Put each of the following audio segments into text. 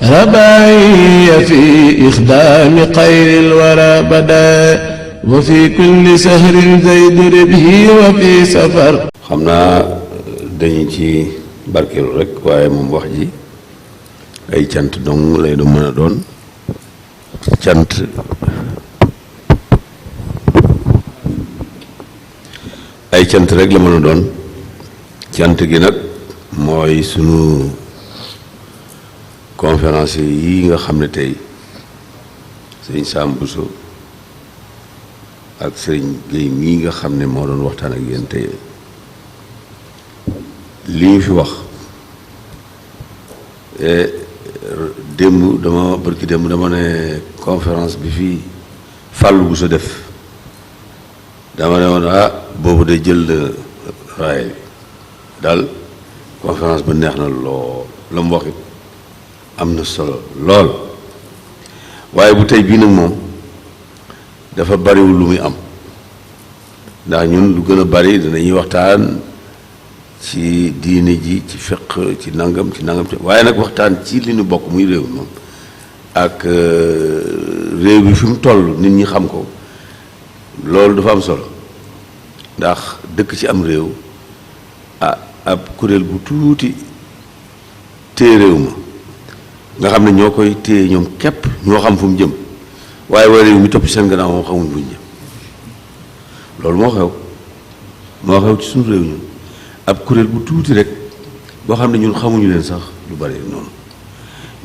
رباعي في إخدام خير الورى بدا وفي كل سهر زيد ربه وفي سفر. xam naa dañu ci barkeelu rek waaye moom wax ji ay cant dong lay du mën a doon cant ay cant rek la mën a doon cant gi nag mooy sunu conférence yi nga xam ne tey sëñ Sam Bousso ak sëriñ Gueye mii nga xam ne moo doon waxtaan ak yéen tey li ñu fi wax démb barki démb dama ne conférence bi fii Fallou Bousso def dama ne woon boobu de jël raay bi daal conférence ba neex na lool la mu wax it am na solo lool waaye bu tey bii nag moom dafa bariwul lu muy am ndax ñun lu gën a bari danañuy waxtaan ci diine ji ci fiq ci nangam waaye nag waxtaan ci li ñu bokk muy réew moom ak réew bi fi mu toll nit ñi xam ko loolu dafa am solo ndax dëkk ci am réew ab kuréel bu tuuti téye réew ma nga xam ne ñoo koy téye ñoom képp ñoo xam fu mu jëm waaye waa réew mi topp seen gannaaw moom xamuñ fu ñu jëm loolu moo xew ci suñu réew ñun ab kuréel bu tuuti rek boo xam ne ñun xamuñu leen sax lu bari noonu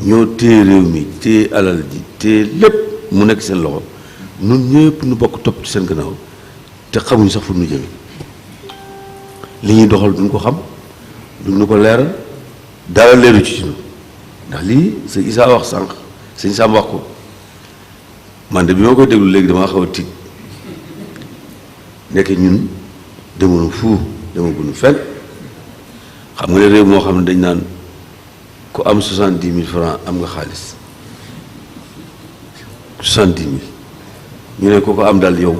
ñoo téye réew mi téye alal ji téye lépp mu nekk seen loxo nun ñëpp nu bokk topp ci seen gannaaw te xamuñ sax fu nu jëme li ñuy doxal duñ ko xam duñ nu ko leeral dara leeru ci ñun ndax lii sëñ Issa wax sànq sëñ Sam wax ko man de bi ma koy déglu léegi damaa xaw a tiit nekk ñun demoonu demaguñu fenn xam nga ne réew moo xam ne dañ naan ku am 70 000 francs am nga xaalis 70 000 ñu ne ko am daal yow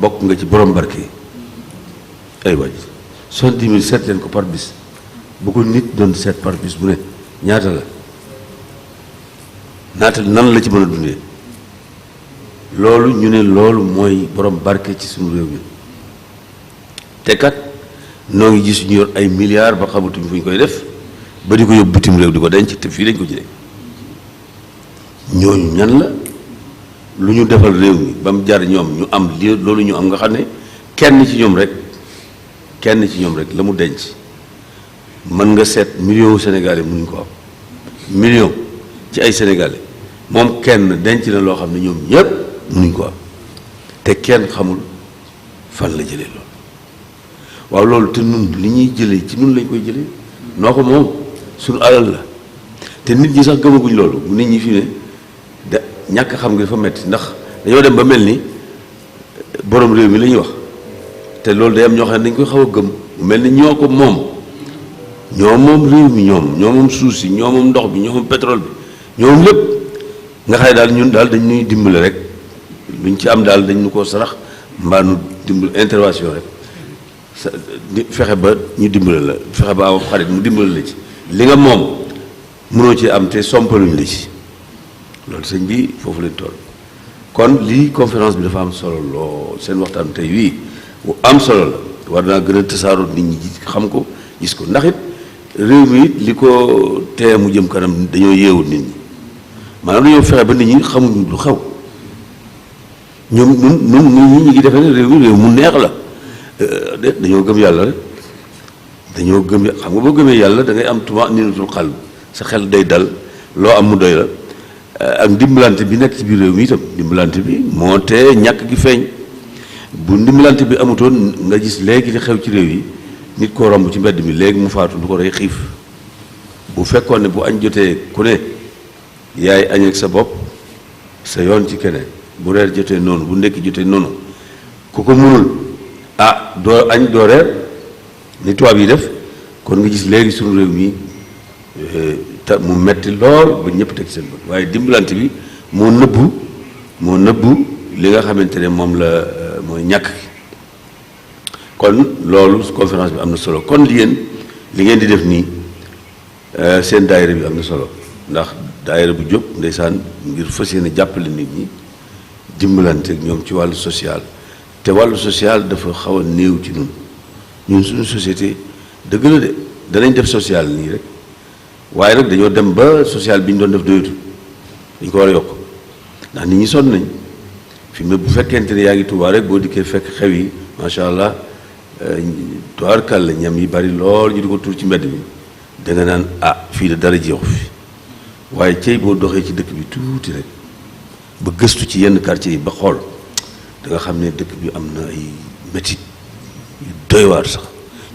bokk nga ci borom barke ay waaj 70 000 seet leen ko par bis bu ko nit doon seet par bis bu ne ñaata nan la ci mën a dundee loolu ñu ne loolu mooy borom barke ci suñu réew mi te kat noo ngi gis ñu yor ay milliards ba xamatuñ fu ñu koy def ba di ko yóbbu bitim réew di ko denc te fii lañ ko jëlee ñooñu ñan la lu ñu defal réew mi ba mu jar ñoom ñu am li loolu ñu am nga xam ne kenn ci ñoom rek la mu denc mën nga seet million sénégalais mënuñ ko am million ci ay sénégalais moom kenn denc na loo xam ne ñoom ñëpp mënuñ ko am te kenn xamul fan la jëlee loolu waaw loolu te nun li ñuy jëlee ci nun lañ koy jëlee noo ko moom suñu alal la te nit ñi sax gëmaguñ loolu nit ñi fi ne da ñàkk xam nga dafa metti ndax dañoo dem ba mel ni borom réew mi la ñuy wax te loolu day am ñoo xam ne dañ koy xaw a gëm mel ni ñoo ko moom ñoo moom réew mi ñoo moom suuf si ñoo moom ndox bi ñoo moom pétrole bi ñoo moom lépp nga xay daal ñun daal dañ ñuy dimbale rek luñ ci am daal dañ ñu ko sarax mbaa nu dimbal intervention rek fexe ba ñu dimbale la fexe ba aw xarit mu dimbale la ci li nga moom mënoo ci am te sompaluñ la ci loolu sëñ bi foofu leen toll kon lii conférence bi dafa am solo lool seen waxtaan tey wii bu am solo la war naa gën a tasaaroo nit ñi xam ko gis ko ndax it réew mi it li ko tee mu jëm kanam dañoo yeewul nit ñi maanaam dañoo fexe ba nit ñi xamuñu lu xew ñoom ñun ñu ngi defee ne réew mu neex la dañoo gëm yàlla rek dañoo gëm xam nga boo gëmee yàlla da ngay am tumaaninatul qalb sa xel day dal loo am mu doy la ak ndimbalante bi nekk ci biir réew mi itam ndimbalante bi moo tee ñàkk gi feeñ bu ndimbalante bi amutoon nga gis léegi li xew ci réew yi nit koo romb ci mbedd mi léegi mu faatu du ko rey xiif bu fekkoon ne bu añ jotee ku ne yaay añ ak sa bopp sa yoon ci keneen bu reer jotee noonu bu ndekki jotee noonu ku ko mënul doo añ doo reer ni tubaab yi def kon nga gis léegi suñu réew mi te mu metti lool ba ñëpp teg seen bët waaye dimbalante bi moo nëbbu li nga xamante ne moom la mooy ñàkk gi kon loolu conférence bi am na solo kon li ngeen di def nii seen daayira bi am na solo ndax daayira bu jóg ndeysaan ngir fas yéene jàppale nit ñi dimbalante ak ñoom ci wàllu social te wàllu social dafa xaw a néew ci ñun suñu société dëgg la de danañ def social nii rek waaye nag dañoo dem ba social bi ñu doon def doyatu dañ ko war a yokk ndax nit ñi sonn nañ fi mu ne bu fekkente ne yaa ngi Tuubaa rek boo dikkee fekk xew yi macha allah tubaarkàlla ñam yi bari lool ñu di ko tur ci mbedd bi da nga naan fii de dara jeexu fi waaye cey boo doxee ci dëkk bi tuuti rek ba gëstu ci yenn quartier yi ba xool da nga xam ne dëkk bi am na ay métit yu doy waar sax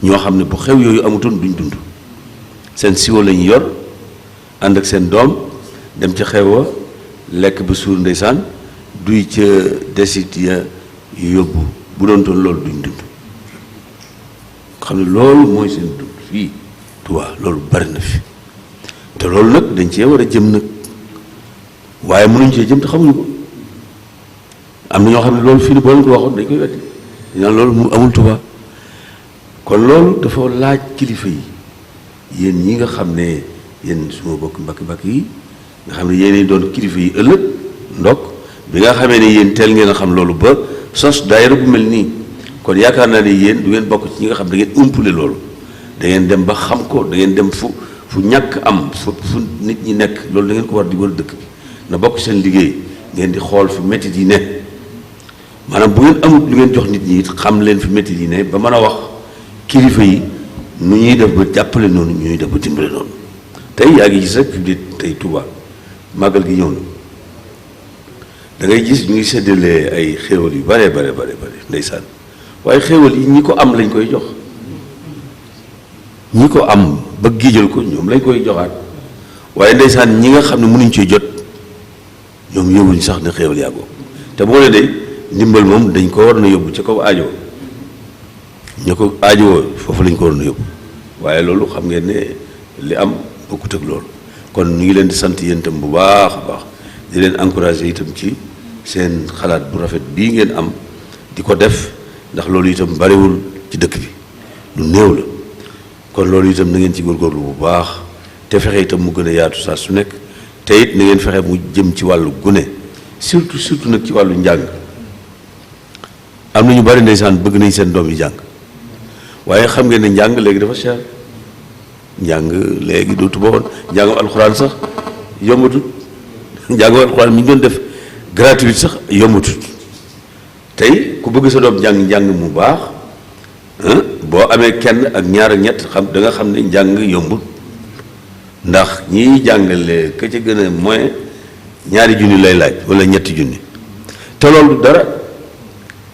ñoo xam ne bu xew yooyu amutoon duñ dund seen siwo lañu yor ànd ak seen doom dem ca xew wa lekk ba suur ndeysaan duy ca desit ya yóbbu bu doon toon loolu duñ dund xam ne loolu mooy seen dund fii Tuubaa loolu bari na fi te loolu nag dañ cee war a jëm nag waaye mënuñ cee jëm te xamuñu ko am na ñoo xam ne loolu fii ni boo leen ko waxoon dañ koy wetti dañ naan loolu mu amul Tuubaa kon loolu dafa laaj kilifa yi yéen ñi nga xam ne yéen suma bokk mbakki yi nga xam ne yéenay doon kilifa yi ëllëg ndok bi nga xamee ne yéen teel ngeen a xam loolu ba sos daayira bu mel nii kon yaakaar naa ne yéen du ngeen bokk ci ñi nga xam da ngeen umpule loolu da ngeen dem ba xam ko da ngeen dem fu ñàkk am fu nit ñi nekk loolu da ngeen ko war di wër dëkk bi na bokk seen liggéey ngeen di xool fi métit yi ne maanaam bu ngeen amut lu ngeen jox nit ñi it xam leen fi métit yi ne ba mën a wax kilifa yi nu ñuy def ba jàppale noonu ñuy def ba dimbale noonu tey yaa ngi gis rek fi mu tey Touba màggal gi ñëw na da ngay gis ñu ngi séddalee ay xéewal yu bare ndeysaan waaye xéewal yi ñi ko am lañ koy jox ñi ko am ba giijal ko ñoom lañ koy joxaat waaye ndeysaan ñi nga xam ne mënuñ ci jot ñoom yóbbuñ sax ne xéewal yàggoo te boo ne de ndimbal moom dañ ko war na yóbbu ca kaw aajo ña ko aajowoo foofu lañ ko war na yóbbu waaye loolu xam ngeen ne li am bokkut ak loolu kon ñu ngi leen di sant yéen itam bu baax a baax di leen encouragé itam ci seen xalaat bu rafet bii ngeen am di ko def ndax loolu itam bariwul ci dëkk bi lu néew la kon loolu itam na ngeen ci góorgóorlu bu baax te fexe itam mu gën a yaatu saa su nekk te it na ngeen fexe mu jëm ci wàllu gune surtout nag ci wàllu njàng am na ñu bari ndeysaan bëgg nañ seen doom yi jàng waaye xam ngeen ne njàng léegi dafa cher njàng léegi dootu boon njàngam alxuraan sax yombatut njàngam alxuraan mi ñu doon def gratuite sax yombatut tey ku bëgg sa doom njàng mu baax boo amee kenn ak ñaar ak ñett xam da nga xam ne njàng yombut ndax ñiy jàngale ka ca gën a moyen ñaari junni lay laaj wala ñetti junni te loolu dara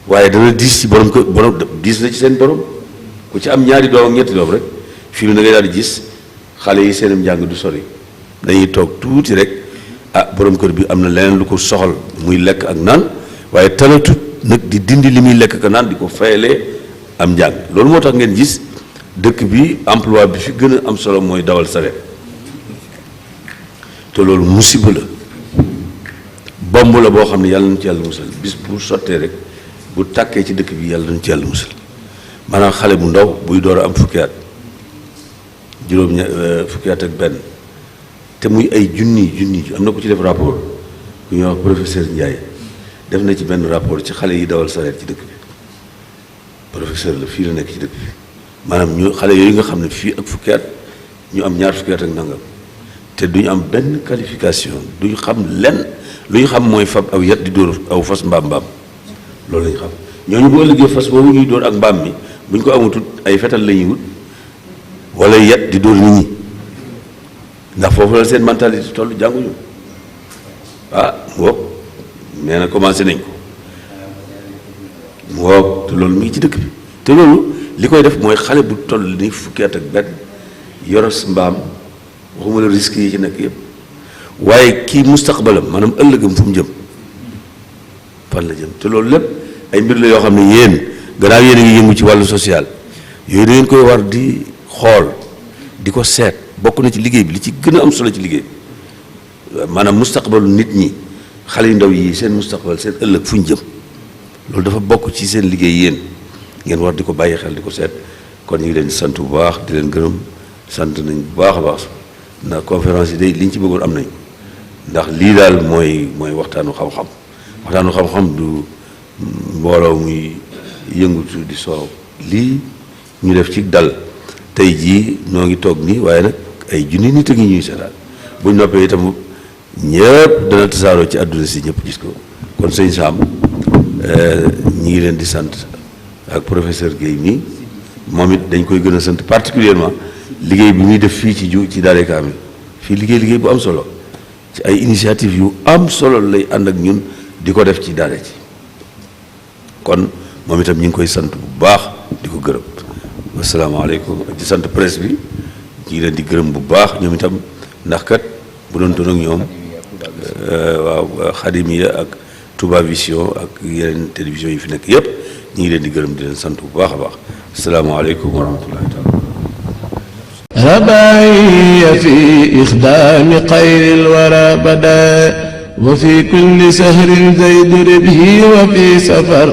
waaye dana diis ci borom diis na ci seen borom ku ci am ñaari doom ak ñetti doom rek fii da ngay daal di gis xale yi seenam njàng du sori dañuy toog tuuti rek borom kër bi am na leneen lu ko soxal muy lekk ak naan waaye talatut nag di dindi li muy lekk ak naan di ko fayalee am njàng loolu moo tax ngeen gis dëkk bi emploi bi fi gën a am solo mooy dawal saret te loolu musiba la bomb la boo xam ne yàlla nañu ci yàlla musal bis bu sottee rek bu tàkkee ci dëkk bi yàlla nañu ci yàlla musal maanaam xale bu ndaw buy door a am fukki at fukki at ak benn te muy ay junni am na ku ci def rapport ku ñuy wax professeur Ndiaye def na ci benn rapport ci xale yi dawal sareet ci dëkk bi professeur la fii la nekk ci dëkk bi maanaam ñu xale yooyu nga xam ne fii ak fukki at ñu am ñaar fukki at ak nangam te duñu am benn qualification duñu xam lenn lu ñu xam mooy fab aw yat di dóor aw fas mbaam loolu lañu xam ñooñu boo ëllëgee fas boobu ñuy dóor ak mbaam mi buñ ko amutut ay fetal la ñuy wut wala yat di dóor nit ñi ndax foofu la seen mentalité toll jànguñu mu woog nee na commencé nañ ko mu woog te loolu mi ngi ci dëkk bi te loolu li koy def mooy xale bu toll ni fukki at ak benn yoros mbaam waxuma la risque yi ci nekk yëpp waaye kii mustaqbalam maanaam ëllëgam fu mu jëm fan la jëm te loolu lépp ay mbir la yoo xam ne yéen gannaaw yéen a ngi yëngu ci wàllu social yooyu da ngeen koy war di xool di ko seet bokk na ci liggéey bi li ci gën a am solo ci liggéey bi maanaam mustaqbalu nit ñi xale yu ndaw yi seen mustaqbal seen ëllëg fu ñu jëm loolu dafa bokk ci seen liggéey yéen ngeen war di ko bàyyi xel di ko seet kon ñu ngi leen di sant bu baax di leen gërëm sant nañ bu baax a baax ndax conférence yi day liñ ci bëggoon am nañ ndax lii daal mooy waxtaanu xam-xam du mbooloo muy yëngutu di soow lii ñu def ci dal tey jii noo ngi toog nii waaye nag ay junni nit a ngi ñuy seetaan buñ noppee itam ñëpp dana tasaaroo ci àdduna si ñëpp gis ko kon sëñ Sam ñi ngi leen di sant ak professeur Guèye mii moom it dañ koy gën a sant particulièrement liggéey bi muy def fii ci Daaray Kaamil fii liggéey bu am solo ci ay initiative yu am solo lay ànd ak ñun di ko def ci daara ci kon moom itam ñu ngi koy sant bu baax di ko gërëm asalaamaaleykum di sant presse bi ñu ngi leen di gërëm bu baax ñoom itam ndax kat bu doon toon ak ñoom waaw Xadimiya ak Touba Vision ak yeneen télévision yi fi nekk yëpp ñu ngi leen di gërëm di leen sant bu baax a baax asalaamaaleykum wa rahmatullahi taala رباعي في إخدام خير الورى بدا وفي كل سهر زيد ربه وفي سفر